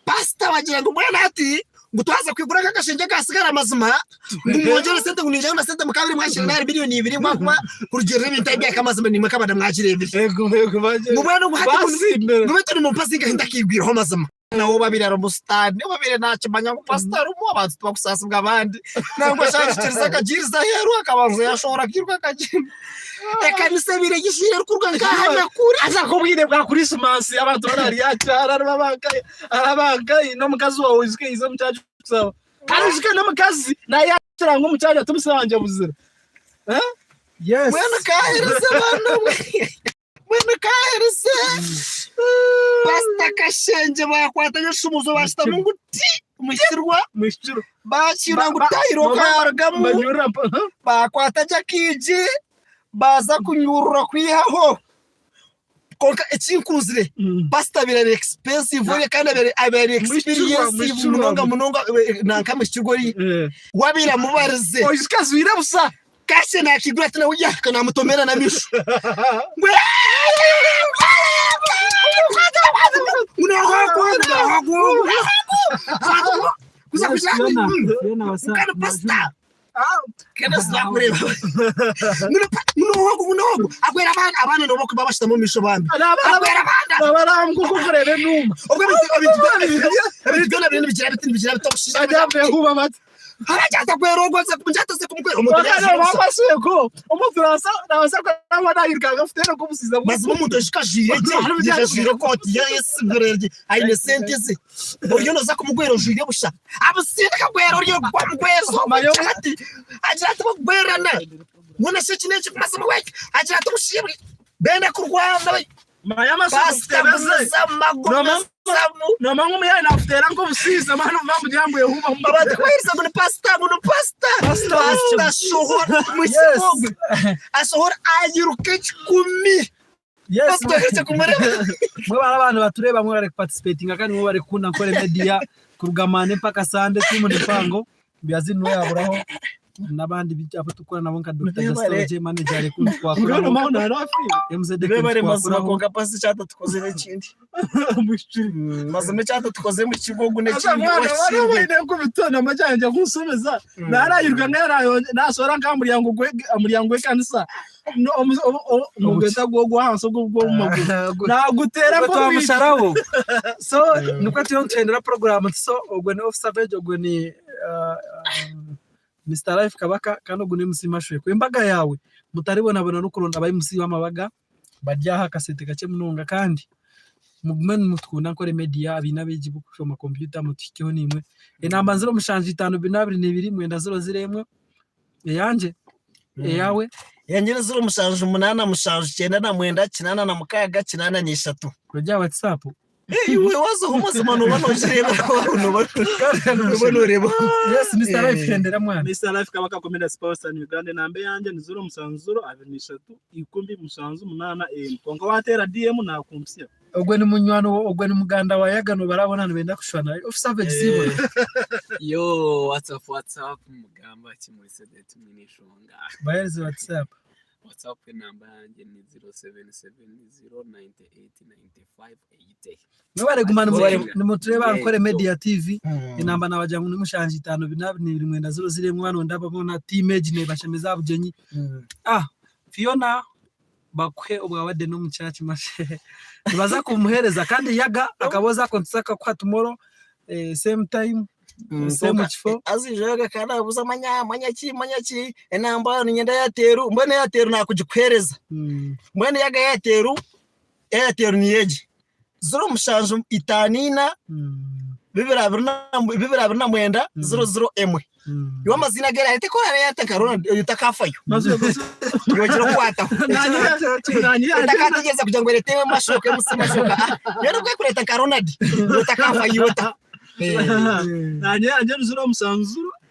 Pasita bagira ngu mbwenu hati ngu twaza kwigura aka akashengye akatsigara mazima ngu mwongyere sente ngu niinyija na sente mukabiri mwakire ahari miriyoni ibiri ngu ahakuba kurugiirira ebintu ebi byahika mazima niimwe kabada mwakireebire. Ego ego bagye. Ngu mbwenu ngu hati ngu Basiimire. ngu beitu nimumpa zingahi ntakiigwireho mazima. Nawe obabaire ari omusitaani, obabaire naakimanya ngu pasita arimu abantu tibakusaasibwa abandi. Nangwa ashangikiriza akagiiriza aheeru akabanza yaashohora akairuka akagyenda. Ekanisa ebaire egishwire erikuruga nk'aha na kuri. Haza nk'obwire bwa Krisimansi abantu bararya aha kyaro harimu abankahi hariho abankahi n'omukazi waawe oijuke yaija omu kyaro kukusaba. Kandi oijuke n'omukazi nawe yaakira ngu omu kyaro ati omushaija wangye abuzire. Yes. Mbwenu kaahereza abaana bwe. Mbwenu kaherize pasita Kashengye bakwata ekishumuzo bakitamu ngu ti mukirwa Mwishikiro. bakira ngu Ba- ba- tayiro ba- karugamu Banyurura mpa. bakwata Jackie baza kunyurura kwihaho konka ekinkunzire pasita abaire ari expensive oriya kandi abaire abaire Mwishikirwa, experienced mwishikirwa. munonga munonga nanka mwishikirwa oriya wabaire amubarize Oishikazwire busa. Kashe nakigura ati nawe yaka namutomera n'amisho ngu kandi pasita agwera abaana abaana nibo bakuba bashutami omu maisho bambi agwera abaana Abaramkukukureba enuma. obwo ebintu ebintu byona biri nibigira biti nibigira biti omushaija Bajya bati. arakyata kwera ogwo nkyatase kumukwera omuntu Wakati wabaseko omufaransa nabasa kuraba nayirukanga futere kumusiza mazima omuntu eshikajwire gye yajwire ekooti ye yesibire gye aine sente ze oriyo noza kumugwera ojwire busha amusindika gwera oriyo gwamugweza ati agira ati bakugwerana mbona shi eki n'eki mazima weki agira ati obushiye buri benda kurwana pasita gumizamu agumizamu nomanya omuyayi nakutera nk'obusiisa mani bamugira ngu ehuba abantu kubahereza ngu ni pasita ngu ni pasita pasita ashohora mwisimu ogwe ashohora ayiruka ekikumi Yes, pasita aherutse kumureba mwe bari abantu batureba mwe bari kuparticipatinga kandi mwe bari kukunda Nkore Media kuruga Mande mpaka Sande timu mpango byazino yaburaho n'abandi abo tukora nabo nka Dr. Mwebare. Justin J manager ari kumwe twakora nomaho narafi MZD bebare mazima twakuraho konka pasita icyata tukoze n'ekindi mazima icyata tukoze mu kigogo n'ekindi mwana wari waine nkubitona amajanja kunsomeza narayiruka ngarayo nasohora nka muryango gwe amuryango w'ekanisa omugeta gwo gwahansi ogwo gw'omu maguru nagutera Ubwo twamusharaho so nukwo turiho nituhendera program so ogwe ni officer veg ogwe ni Mr Life Kabaka kandi ogwe ni MC Mashweko embaga yawe mutaribonabona n'okuronda aba MC b'amabaga baryaha akasente kakye munonga kandi mugume nimutukunda Nkore Media abiine abeegi b'okushoma kompyuta mutuhikeho nimwe enamba 07 5 22 9 0 0 1 eyangye eyawe yanjye ni 078 7 9 86 83 rujya WhatsApp. Iwe wazaho mazima noba nokireba noba noba noreba. Yes, Mr Life, hendera mwana. Mr Life Kabaka Comedy Sports in Uganda namba yanjye ni 070 23 10 78 M konka watera DM nakumpsya. Ogwe ni munywano ogwe ni muganda wa yagano barabona nibenda kushwana officer veg sibona. Yo, what's up, what's up? Mugamba kimwe sedetu minishonga. Bahereze WhatsApp. WhatsApp namba yanjye ni 0770989580. Mwebare gumana Mwebare. nimutureba Nkore Media TV. Mm. Enamba nabagira ngu ni 7 5 2 2 9 0 0 mwana ndababona teamage nebashemeza bugenyi. Fiona bakwe obwabadde n'omukyaki mashe nibaza kumuhereza kandi yaga akaboza kontisaka kwa tomorrow same time same kifo. Azijaga kandi abuza manya manya ki manya ki enamba ninyenda yateru mbwenu yateru nakugikuhereza mbwenu yaga yateru yateru niyegi 07 54 229 00 1 iwe amazina gera ahita ko yata karona utakafayo yongera kukwataho utakategeza kugira ngo erete mashoka emusi mashoka yero kwe kureta karonadi utakafayo iweta. Nanye yanjye ni 070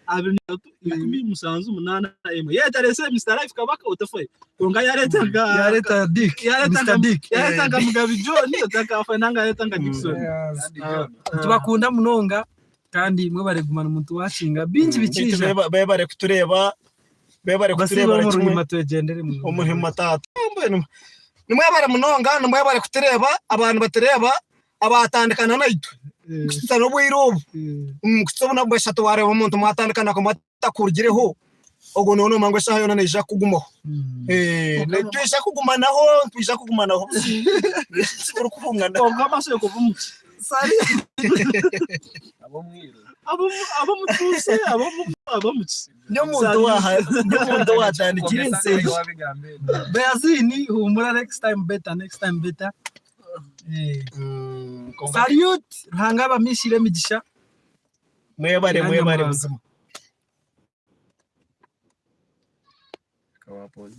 23 10 78 M yetarese Mr Life Kabaka utafayo konka yaretaga Yareta Dick yaretaga Mr Dick. Yaretaga Mugabi John utakafayo nanga yaretaga Dickson. Tubakunda munonga kandi mwe bari gumana omuntu washinga bingi bikija. Babe bari kutureba babe bari basiba kutureba kimwe omuruhima twegendere mu omuhima tata mbwenu nimwebare munonga nimwebare kutureba abantu batureba abatandikana naitwe kututa n'obwire obu kututa obu bweshatu wareba omuntu mwatandikana kumatakurugireho ogwo nono mangu eshaha yona neija kugumaho twija kugumanaho twija kugumanaho turi kuhungana. Konka amaso kuva mu Abo mwiru. Abo abo mutuse abo abo muki. Niyo muntu waha niyo muntu watandikira insengero. Beazini humura next time better next time better. Salute Ruhanga bamishire emigisha. Mwebare mwebare buzima. Kawapozi.